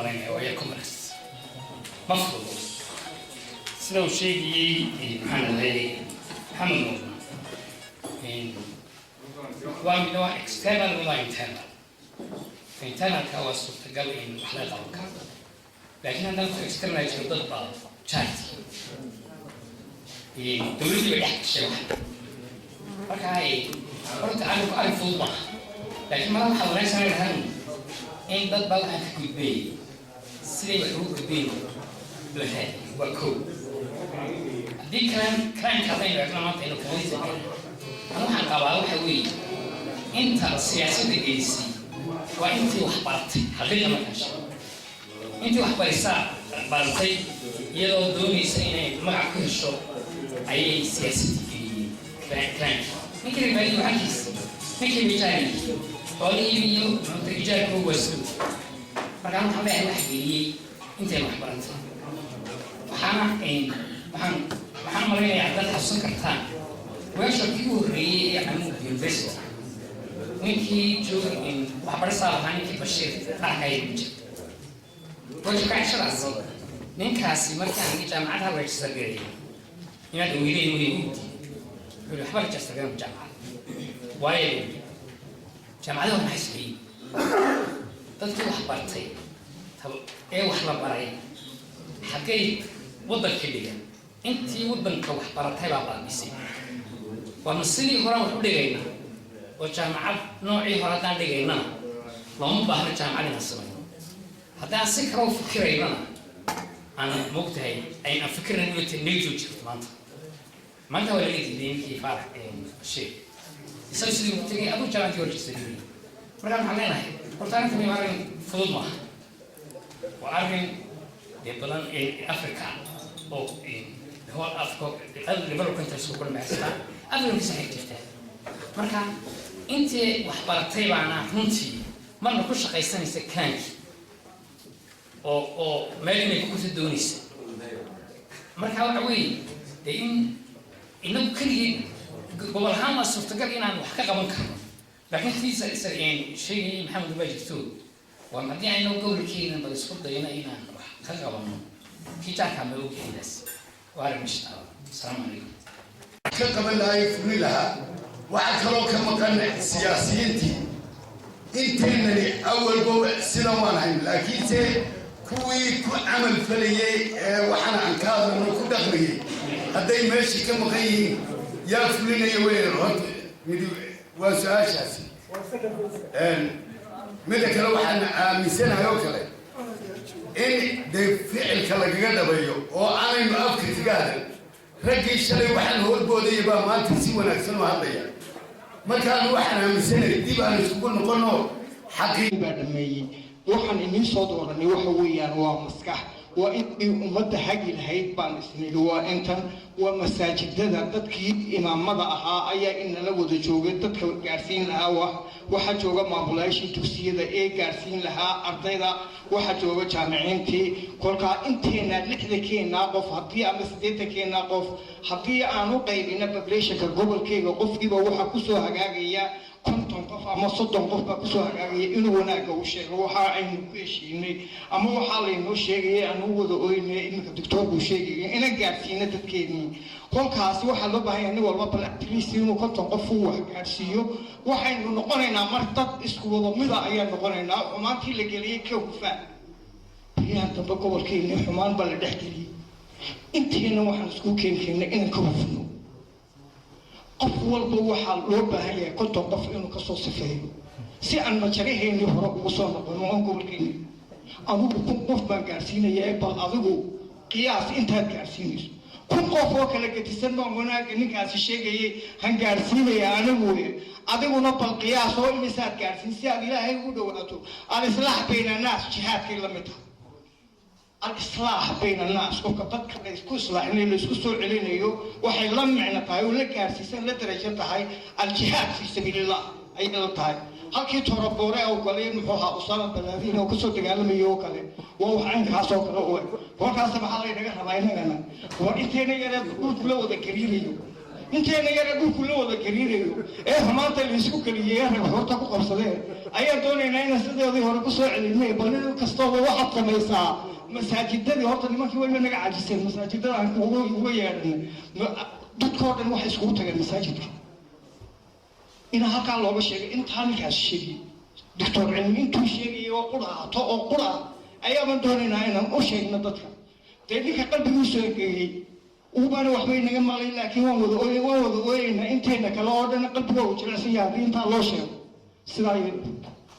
Malaynaya waa yar complex, ma fududo. Sida uu sheegayey, maxaan dhahay, Maxamed Nuurna, waa midna waa external, midna waa internal. Internalka waa suurtagal in wax laga qaban karo, laakiin haddana ku external jiro, dad baa charity dowladdii bay dhex gashay wax. Marka horta arrinku arrin fudud maaha, laakiin mala waxaa wanaagsan dhahan in dad baa waxaan ka gudbay, siday wax ugu gudbeen la raadiyo. Waa kow. Haddii crime, crimeka haddaynu eegno maanta inuu kanadiisa kale, anu waxaan qabaa waxa weeye inta siyaasadda geysay waa intii wax baratay. Xaqiiqa markaan sheego, intii wax barisaa baratay iyadoo doonaysa inay magac ku hesho ayay siyaasadda geliyeen crime. Ninkii ribaadiyo xaggiisa, ninkii mijaari xoolihii iyo ijaarku waa isku. Marka waxaan leeyahay wax geliyey intayna wax baratay. Waxaana waxaan malaynayaa haddaad xasuusan kartaan workshopkii u horreeyey ee Camuud University, ninkii joogay waxbarisaa lahaa, ninkii Bashiir Dhackaya ku jira workshopka cishadaasi. Ninkaasi markaan jaamacadda la register gareeyay, inaad ogeydeen mooye, uu diiday. Wuxuu yihi, "Waxba register garan jaamacad." Waayo, jaamacadaha maxay sameeyey? Dadkii wax bartay ee wax la baray xaggay waddanka dhigan? Intii waddanka wax baratay baa baabisay. Waa ma sidii horaan wax u dhigaynaa oo jaamacad noocii hore haddaan dhigaynana looma baahno jaamacad inaan samayno. Haddaan si kale u fikiraynana, aan moogtahay ayna fikirna nato jirto. Maanta waa laga diiday ninkii Faarax Bashiir, isaga sidii ugu tegay aduu jaamacadii hor jirta. Marka waxaan leenahay horta arrintani waa arrin fudud maaha, waa arrin dee badan ee Africa oo the whole Africa, other developed countries ku dhameystaa, Africa saxiib jirta. Marka intii wax baratay baana runtii marna ku shaqaysanaysa kaanki oo meel inay ku kurta doonaysa. Marka waxa weeye dee in inagu keligii gobol ahaan waa suurtagal inaan wax ka qaban karno, laakiin tiisa sheegayay Maxamed baa jirto. Waa haddii aynu gobolkeena bal isku dayno inaan wax ka qabanno, kii jaarkaa ma ogyahidaas. Waa arrin meesha taala. Asalaamu calaykum. Ka qaban lahaa, fulin lahaa. Waxaa kaloo ka maqan siyaasiyiintii. Inteynani awalba sidan waan hayn, laakiinse kuwii ku camal falayey ee waxaana aan ka hadlano ku dhaqmayey hadday meeshii ka maqan yihiin, yaa fulinaya weyn? Horta mid waa su-aashaasi. Mida kale, waxaan aaminsanahay oo kale in dee ficilka lagaga dhabayo oo aanaynu afka kaga hadal. Raggii shalay waxaan horboodaya baa maanta si wanaagsan u hadlaya. Markaan waxaan aaminsanahay dib aan iskugu noqono xaqii baa dhameeyey. Waxaan idiin soo dooranay waxa weeyaan waa maskax, waa intii ummadda hagi lahayd baan isnidhi. Waa intan, waa masaajidada dadkii imaamada ahaa ayaa inala wada joogay, dadka gaadhsiin lahaa. Waxaa jooga maamulayaashii dugsiyada ee gaadhsiin lahaa ardayda, waxaa jooga jaamiciintii. Kolkaa inteena 60-keenaa qof haddii ama 80-keenaa qof haddii aan u qaybina populationka gobolkeyga, qofkiiba waxaa kusoo hagaagaya 50 qof ama 30 qof baa kusoo hagaagaya inuu wanaagga u sheego waxa aynu ku heshiinay ama waxaa laynoo sheegaya aanu wada oynay. Iminka doctoorku sheegaya inaan gaadhsiino dadkeennii. Kolkaasi waxaa loo baahan yahay nin walba bal at least inuu 50 qof uu wax gaadhsiiyo. Waxaynu noqonaynaa mar dad isku wada mida ayaan noqonaynaa. Xumaantii la geliyey ka hufaa baryahan dambe gobolkeennii xumaan baa la dhex geliyey. Inteena waxaan isku keenkeennay inaan ka hufno. Qof walba waxaa loo baahan yahay 50 qof inuu kasoo sifeeyo si aan majaraheennii hore ugu soo noqono oon gobolkeennii. Anugu 1000 qof baan gaadhsiinayaa, bal adigu qiyaas intaad gaadhsiinayso. 1000 qof oo kala gedisan baan wanaagga ninkaasi sheegayay han gaadhsiinaya anigu, adiguna bal qiyaas oo imisaad gaadhsiin si aad Ilaahay ugu dhawaato. Alislaax bayna annaas jihaadkay la mid tahay. Alislaax bayna annaas, qofka dadka la isku islaaxinayo, la isku soo celinayo, waxay la micno tahay oo la gaadhsiisan, la darajo tahay aljihaad fii sabiilillah ayay la tahay. Halkii Toroboore oo galay, muxuu ahaa, Usama Balaadiin oo kasoo dagaalamayo oo kale, waa wax caynkaas oo kale u eg. Kolkaas maxaa laynaga rabaa inagana? War inteena yaree dhulku la wada gariirayo. Inteena yara dhulku la wada gariirayo ee xumaanta la isku keliyey ee rag horta ku qabsadeen ayaan doonaynaa inaan sidoodii hore kusoo celinay. Bal nin kastooba waxaad samaysaa masaajidadii horta nimankii weliba naga caajiseen. Masaajidada aan uga yeedhanay, dadkoo dhan waxay iskugu tageen masaajidka inaa halkaa looga sheegay intaa ninkaas sheegay, Doctor Cilmi intuu sheegayay oo quraato oo qura ayaaban doonaynaa inaan u sheegno dadka. Dee ninka qalbiguusu geeyey uubaana waxbay naga maqlay, laakiin waan wada ooyeynaa. Inteena kale oo dhan qalbiga uu jilicsan yahay haddii intaa loo sheego sidaa.